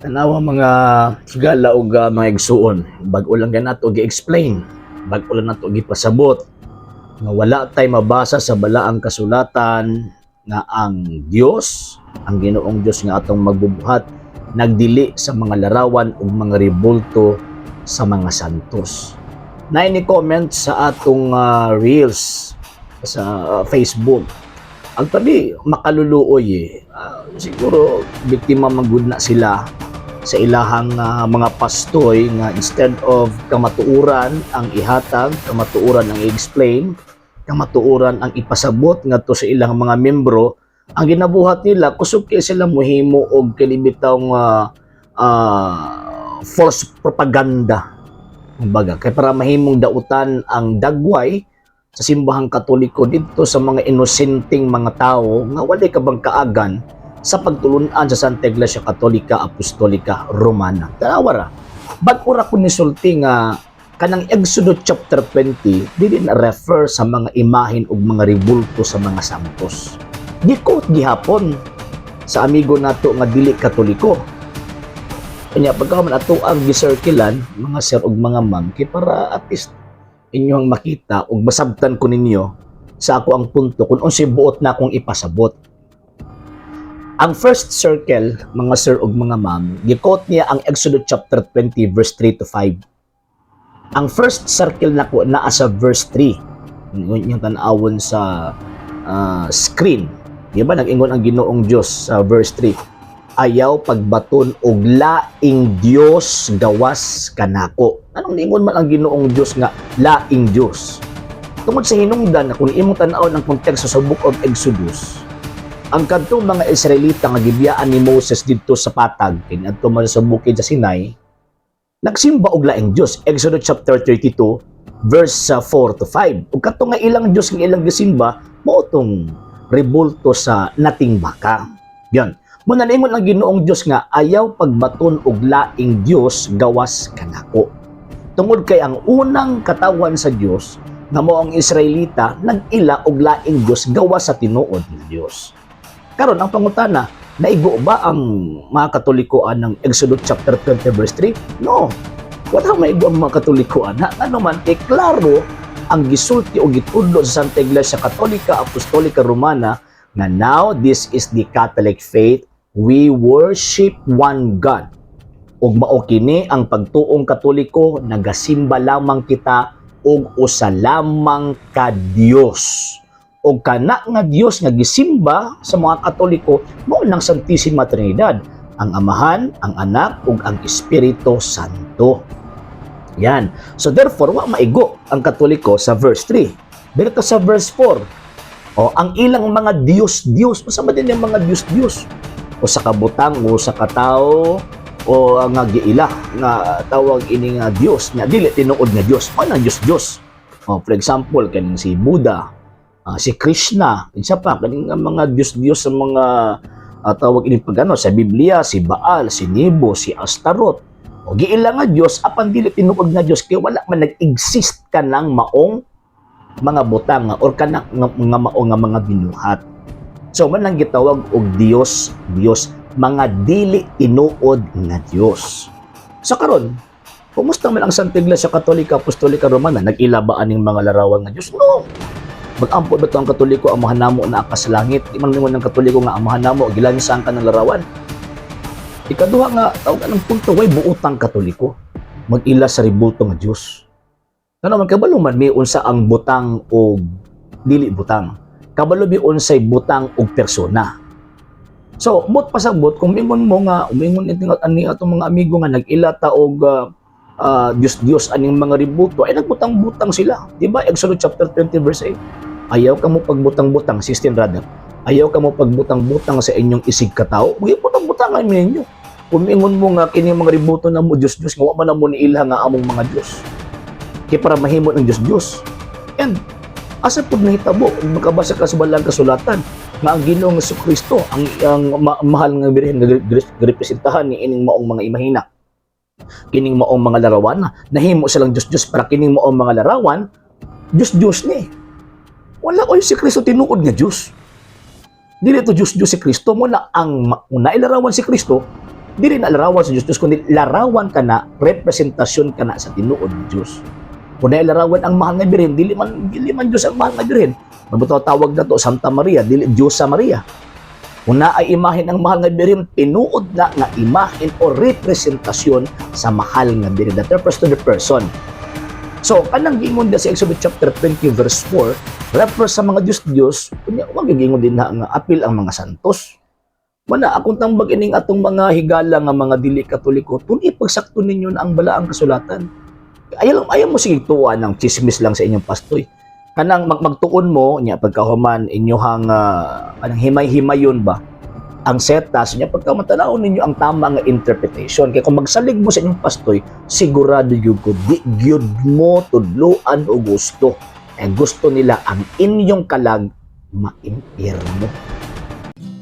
Tanawa, mga higala og mga igsuon, bag-o lang ganato gi-explain, bag-o lang nato gipasabot nga wala tay mabasa sa balaang kasulatan nga ang Dios, ang Ginoong Dios nga atong magbubuhat, nagdili sa mga larawan ug mga rebulto sa mga santos. Naay ni comment sa atong reels sa Facebook. Actually, makaluluoy eh. Siguro biktima man gud na sila sa ilahang mga pastoy nga instead of kamatuoran ang ihatag, kamatuoran ang i-explain, kamatuoran ang ipasabot ngadto sa ilang mga membro, ang ginabuhat nila, kusog kay sila muhimo og kini bitawng false propaganda. Kumbaga, kay para mahimong dautan ang dagway sa Simbahang Katoliko didto sa mga inosenteng mga tao nga walay kabangkaagan sa pagtulunan sa Santa Iglesia Katolika Apostolika Romana. Tanawa ra. Bag-o ra ko nisulti nga kanang Exodus chapter 20 dili na refer sa mga imahin ug mga rebulto sa mga santos. Gi-quote gihapon sa amigo nato nga dili Katoliko. Kanya pagka man ato ang gisirkilan, mga sir ug mga ma'am, kay para at least inyong makita ug masabtan ko ninyo sa ako ang punto kung unsay buot na akong ipasabot. Ang first circle, mga sir ug mga ma'am, gi-quote niya ang Exodus chapter 20 verse 3 to 5. Ang first circle nako naa sa verse 3. Yung tan-awon sa screen. Di ba nag-ingon ang Ginoong Dios sa verse 3? "Ayaw pagbaton og laing Dios gawas kanako." Anong niingon man ang Ginoong Dios nga laing Dios? Tungod sa hinungdan na kung imong tan-awon ang konteksto sa Book of Exodus, ang kadtong mga Israelita nga gibiyaan ni Moses didto sa patag kay adto man sa bukid sa Sinai, nagsimba og laing Dios. Exodus chapter 32 verse 4 to 5. Ug kadto nga ilang Dios nga ilang gisimba mao tong rebulto sa nating baka. Yan. Mao na niingon ang Ginoong Dios nga ayaw pagbaton og laing Dios gawas kanako. Tungod kay ang unang katawan sa Dios nga mao ang Israelita, nag-ila og laing Dios gawas sa tinuod nga Dios. Karon, ang pangutana, naigo ba ang mga Katolikoan ng Exodus chapter 20 verse 3? No. Wala maigo ang mga Katolikoan. Ha? Ano man, kay klaro ang gisulti o gitudlo sa Santa Iglesia Katolika Apostolika Romana nga now this is the Catholic faith, we worship one God. Ug mao kini ang pagtuong Katoliko, nagasimba lamang kita og usa lamang ka Dios. O kana nga Dios nga gisimba sa mga Katoliko mao nang Santissima Trinidad, ang Amahan, ang Anak ug ang Espiritu Santo. Yan. So therefore, wa maigo ang Katoliko sa verse 3. Dito sa verse 4. O ang ilang mga Diyos Diyos, unsa man din yung mga Diyos Diyos? O sa kabutang o sa katao o nga giila nga tawag ini nga Dios nga dili tinuod nga Dios. Mao nang Diyos Diyos. O, for example, kaning si Buddha, si Krishna, isa pa kaning nga mga Diyos-Diyos sa mga tawag ini pag ano sa Biblia, si Baal, si Nebo, si Astaroth. O giila nga Dios apan dili tinuod nga Dios kay wala man nag-exist kanang maong mga butang nga or kanang nga maong nga mga binuhat. So mao nang gitawag og Dios, Dios, mga dili tinuod nga Dios. So karon, kumusta man ang Santa Iglesia Katolika Apostolika Romana? Nag-ila ba aning mga larawan nga Dios? No. Mag-ampo ba ang Katoliko, "Amahan namo naa ka sa langit"? Di man ningon ng Katoliko nga "Amahan namo," gilansang ka ng larawan. Ikaduha nga tawag ng punto, way buotang Katoliko mag-ila sa rebulto nga Dios. Kana man, kabalo man mi unsa ang butang o dili butang. Kabalo mi unsay butang og persona. So, buot pasabot, kung mingon mo nga, umingon iti ani atong mga amigo nga nag-ila ta og Diyos Diyos aning mga rebulto, ay nagbutang-butang sila. Di ba? Exodus chapter 20 verse 8. "Ayaw ka mo pagbutang-butang," 16 rather. "Ayaw ka mo pagbutang-butang sa inyong isig katao." Butang-butangan ninyo. Kung mingon mo nga kini mga rebulto na mo Diyos Diyos nga wa man na mo niila nga among mga Diyos. Kay para mahimo ng Diyos Diyos. And asa pud nahitabo makabasa ka sa balang kasulatan nga ang Ginoong Kristo, ang mahal nga Birhen nga representahan ni ining maong mga imahina, kining maong mga larawan, nahimo silang Diyos Diyos para kining maong mga larawan Diyos Diyos ni? Wala oy, si Kristo tinuod nga Diyos. Dili to Diyos Diyos si Kristo. Mao na ang una ilarawan si Kristo. Dili na larawan sa Diyos Diyos, kundi larawan kana, representasyon kana sa tinuod ni Diyos. Kung larawan ang Mahal nga Birhen, dili man Diyos ang Mahal nga Birhen. Mabuto tawag na to Santa Maria, dili Diyos sa Maria. Kung naay imahen ang Mahal nga Birhen, tinuod na nga imahen o representasyon sa Mahal nga Birhen. That refers to the person. So, kanang giingon sa Exodus chapter 20 verse 4, refers sa mga Diyos-Diyos, kunya wag giingon din na nga apil ang mga santos. Wala akong tambag ining atong mga higala nga mga dili Katoliko, tun ipagsakto ninyo na ang balaang kasulatan. Ayaw, ayaw mo sige tuwa ng chismis lang sa inyong pastoy. Kanang magtuon mo nya pagkahuman inyohang kanang himay-himayon ba ang setas niya, pagka matanawon ninyo ang tama nga interpretation, kay kung magsalig mo sa inyong pastoy, sigurado gyud ko di gyud mo tudloan o gusto, eh gusto nila ang inyong kalag maimpirmo.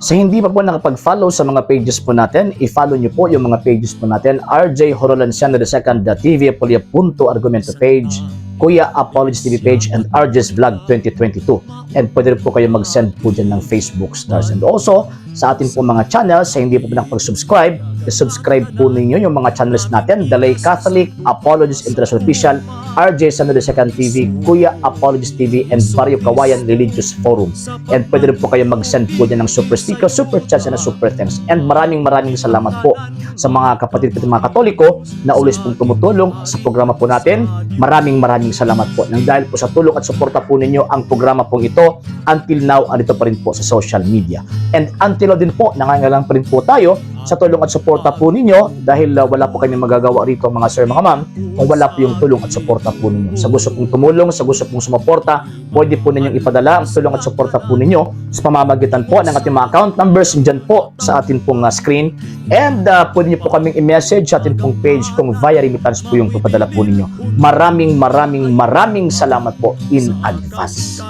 Sa hindi pa po nakapag-follow sa mga pages po natin, i-follow niyo po yung mga pages po natin: RJ Horolanciano II, the TV Apolia Punto Argumento page, Kuya Apologies TV page, and RJ's Vlog 2022. And pwede rin po kayo mag-send po dyan ng Facebook stars. And also, sa atin po mga channels, sa hindi po nakapag-subscribe, i-subscribe po ninyo yung mga channels natin: Dalay Catholic, Apologies International Official, RJ Sano II TV, Kuya Apologies TV, and Barrio Kawayan Religious Forum. And pwede rin po kayo mag-send po dyan ng super sticker, super chats, and super thanks. And maraming maraming salamat po sa mga kapatid po mga Katoliko na always pong tumutulong sa programa po natin. Maraming maraming salamat po. Nang dahil po sa tulong at suporta po ninyo, ang programa pong ito until now andito pa rin po sa social media. And until now din po, nangangailangan pa rin po tayo sa tulong at suporta po ninyo dahil wala po kami magagawa rito, mga sir, mga ma'am, kung wala po yung tulong at suporta po ninyo. Sa gusto pong tumulong, sa gusto pong sumuporta, pwede po ninyong ipadala ang tulong at suporta po ninyo sa pamamagitan po ng ating mga account numbers dyan po sa atin pong screen. And pwede niyo po kaming i-message sa atin pong page kung via remittance po yung papadala po ninyo. Maraming maraming maraming salamat po in advance.